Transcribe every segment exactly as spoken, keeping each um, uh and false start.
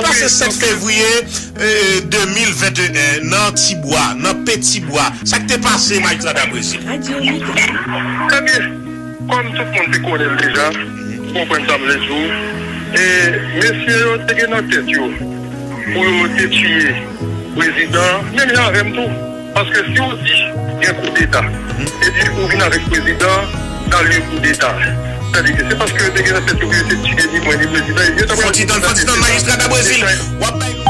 Pase sèt fevriye, eh, de mil venteyen, nan Tibwa, nan Petibwa. Sa k te pase, Majistra Dabrezil? Ebyen, kòm tout moun te konnen l deja, ou konprann sa m vle di w, e mesye yo te gen nan tèt yo pou yo te tiye prezidan, menm jan avè m tou. Paske si w di gen koudeta, epi ou vin avèk prezidan nan lye koudeta, sa vle di se paske yo te gen nan tèt yo pou yo te tiye ni mwen ni prezidan, epi yo ta pral... Fò ti tann, fò ti tann, Majistra Dabrezil. W ap bay nou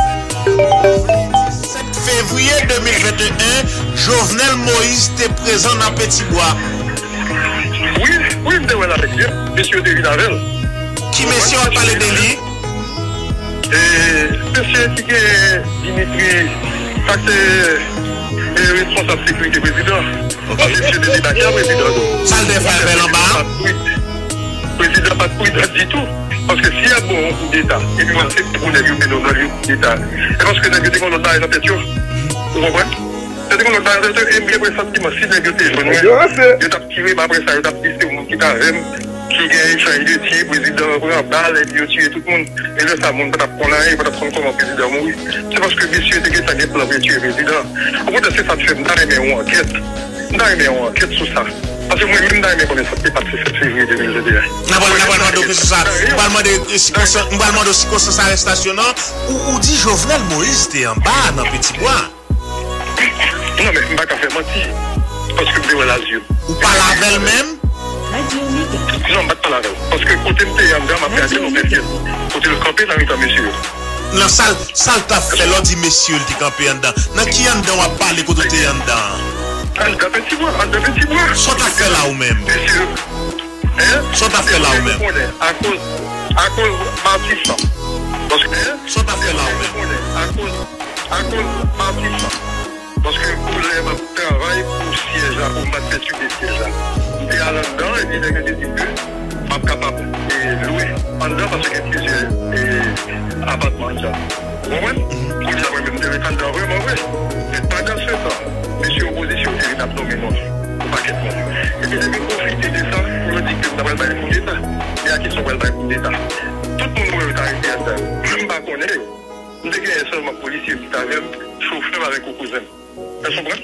sèt fevriye de mil venteyen, Jovenel Moïse te prezan nan Petibwa. Wi, wi, m te wè l avèk li. Mesye yo te vin avè l. Ki mesye w ap pale de li? E, mesye ki gen Dimitri, sa se, e, responsab sekirite prezidan. Ok. Paske misye te debake a prezidan tou. Sa l te fè avè l anba a? Prezidan pa t pridan ditou. Paske si y ap ba w yon koudeta, epi w aksepte pou nèg yo mennen w nan lye koudeta, se paske nèg yo te gen yon lòt bagay nan tèt yo. Ou konprann? Yo te gen yon lòt bagay nan tèt yo, e m gen presantiman, si nèg yo te jwenn mwen, yo t ap tire m, apre sa, yo t ap di se yon moun ki t avè m, ki gen echanj de tir, prezidan an pran bal, epi yo tiye tout moun. E lè sa, moun pa t ap konn anyen, yo pa t ap konn kòman prezidan mouri. Se paske mesye te gentan gen plan pou yo tiye prezidan. Okontrè, se sa k fè m ta renmen yon ankèt. M ta renmen yon ankèt sou sa. Paske mwen menm, m ta renmen konnen sa k te pase sèt fevriye de mil venteyen. N a pral, n a pral mande w kesyon sa. M pral mande, e, sikonstan-, m pral mande w sikonstans arestasyon nan. Ou, ou di Jovenel Moïse te anba a nan Petibwa. Non, men m pa ka fè manti. Paske m te wè l a zye m. Ou pale avè l menm? Non, m pa t pale avè l. Paske kote m te ye anndan, m ap gade nan pèsyèl. Kote l kanpe nan mitan mesye yo. Nan sa l, sa l t ap fè, lè w di mesye yo, l te kanpe anndan. Nan ki anndan w ap pale kote w te ye anndan an? Anndan Petibwa, anndan Petibwa. Sa w t ap fè la ou menm? Mesye yo. Hein? Sa w t ap fè la ou menm? Konnen, akoz, akoz Matisan. Paske, hein? Sa w t ap fè la ou menm? Konnen, akoz, akoz Matisan. Paske pou lè m ap travay pou syèj la, pou m pa t pètibe syèj la, m te al anndan, epi nèg yo te di ke m ap kapab, e, lwe anndan, paske gen plizyè, e, apatman anndan. Ou konprann? Kounye a, mwen menm, m te ret anndan vrèman vre. Men pandan se tan, mesye opozisyon te vin ap nonmen non pou pakèt moun. Epi nèg yo pwofite de sa pou yo di ke m ta pral bay koudeta. Men a kisa w pral bay koudeta? Tout moun ou wè yo t arete anndan yo, m pa konnen yo. M te genyen sèlman polisye m ki t avè m, chofè m avèk yon kouzen m. Èske w konprann?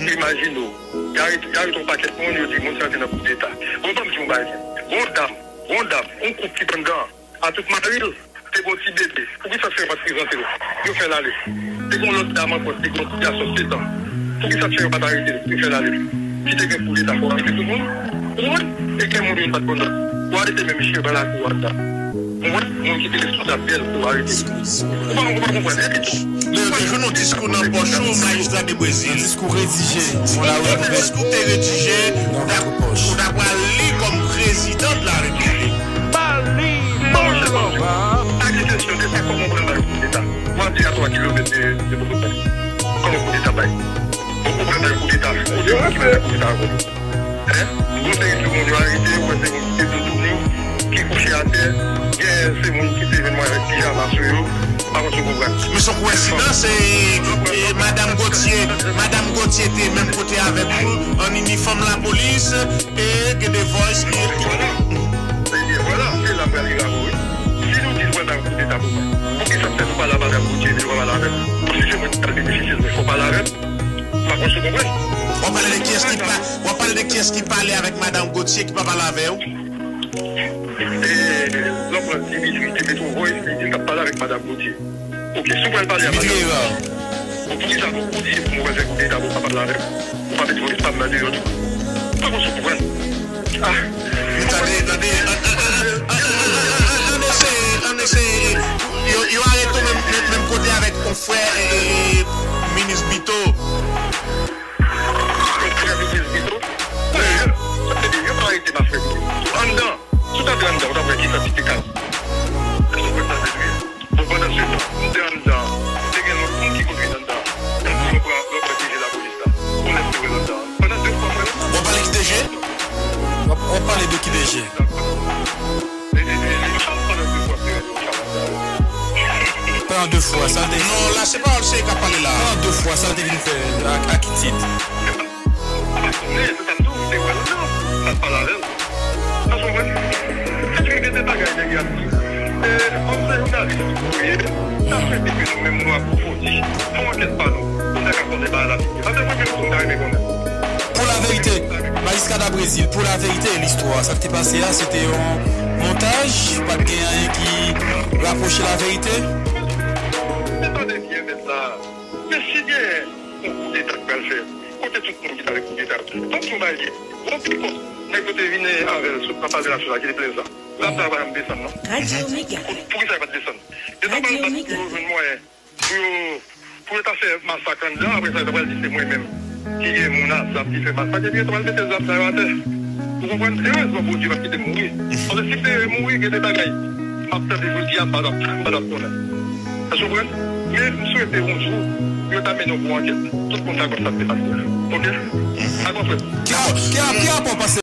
Imajine w, y arete, y arete yon pakèt moun, yo di moun sa yo te nan koudeta. Bon, ban m di yon bagay. Gon dam, gon dam, yon koup ki t anndan an, a tout mari l, te gon ti bebe. Poukisa fè yo pa t prezante l? Yo fè l ale. Te gon lòt dam ankò, te gon ti gason sèt an. Poukisa fè yo pa t arete l? Yo fè l ale. Si te gen koudeta, fò arete tout moun. Ou konprann? E gen moun yo pa t konn. Ou arete menm chèf lakou a ta. Ou konprann? Moun ki te responsab bèl pou arete. Ou pa, ou pa konprann. Epi tou, lè yo te jwenn yon diskou nan pòch ou, Majistra Debrezil. Diskou redije. Yon diskou te redije, ou ta, ou ta pral li kòm prezidan de la repiblik. Ba li, ba li. Pa gen kesyon de sa, kòman w pral bay koudeta? Mwen di a twa kilomèt de, de Pòtoprens. Kòman koudeta bay? Bon, ou pral bay koudeta. Ou te koudeta avè l. Hein? Gon seri de moun yo arete, ou wè se moun ki te toutouni, ki kouche atè, gen se moun ki te vin mwen avèk pijama sou yo, pa konn si w konprann. Men se yon koyensidans, e, e, Madam Gauthier, Madam Gauthier te menm kote avèk ou, an inifòm lapolis, e gen de vòys ki, ki... Vwala. Ebyen, vwala, se la m pral rive avè w, wi. Si nou di nou pral bay yon koudeta pou mwen, poukisa fè nou pa la Madam Gauthier, epi nou pa pale avè m? Bon, si se mwen ki pral benefisye l, men fò w pale avè m. M pa konn si w konprann. W ap pale de kiyès ki pa, w ap pale de kiyès ki pale avèk Madam Gauthier ki pa pale avè w? E, lòt mwen, Dimitri te met yon voice, li di l t ap pale avèk Madam Gauthier. Ok, si w pral pale a Madam Gauthier, bon, poukisa ou di pou mwen fè koudeta pou w pa pale avè m? Ou pa met voice pa m nan deyò tou? M pa konn si w konprann. Ah. Men tande, tande, an, an, an, an, an, an, an, an eseye, an eseye. Yo, yo arete w menm, menm, menm kote avèk yon frè, e, e, minis Bito. Yon frè minis Bito? Wi. Sa vle di, yo pa arete m a frè minis Bito. Anndan, si w ta vin anndan, ou t ap wè ki kantite kal. Èske w konprann sa m vle di? Bon, pandan se tan, m te anndan, te gen lòt moun ki konn vin anndan. Èske yo pran, yo pran D G lapolis la? Kounye a m te wè l anndan. Pandan de fwa m wè l anndan. W ap pale ki D G? W ap, w ap pale de ki D G? E, e, e, e, pandan de fwa m te wè l anndan. Pandan de fwa, sa l te... Non, la se pawòl se k ap pale la. Pandan de fwa, sa l te vin fè ak, ak ki tit? M pa konnen, se sa m di w, m te wè l anndan, m pa t pale avè l. Èske w konprann? Se trè gen de bagay nèg yo ap di. Kòm se jounalis ou ye, n ap swete ke nou menm nou apwofoni, fè yon ankèt pa nou, pou n ta ka konnen bagay la pi byen. Paske mwen menm tou m ta renmen konnen. Pou laverite, Majiska Dabrezil, pou laverite, listwa, sa k te pase a, se te yon montaj, pa t gen anyen ki rapwoche laverite. Men tande byen, mèt la. Men si gen yon koudeta k pral fèt, kote tout moun ki t avèk koudeta yo? Ban m di w yon bagay, gen yon pikòp nèg yo te vin avè l sot nan Palè Nasyonal ki te Plèzan. Zam sa yo pa janm desann, non. Radyo Mega. Pou, poukisa yo pa t desann? Yo ta pral bat pou yo jwenn mwayen pou yo, pou yo ta fè masak anndan, apre sa, yo ta pral di se mwen menm ki gen moun ak zam ki fè masak, epi yo ta pral mete zam sa yo atè. Ou konprann? Erezman, Bondye pa t kite m mouri. Paske si m te mouri, gen de bagay m ap tande jodi a, m pa t ap, m pa t ap konnen. Èske w konprann? Men m swete yon jou, yo ta mennen yon bon ankèt. Tout moun ta konn sa k te pase a. Oke? Dakò, frè m? Ki rapò, ki rapò w panse?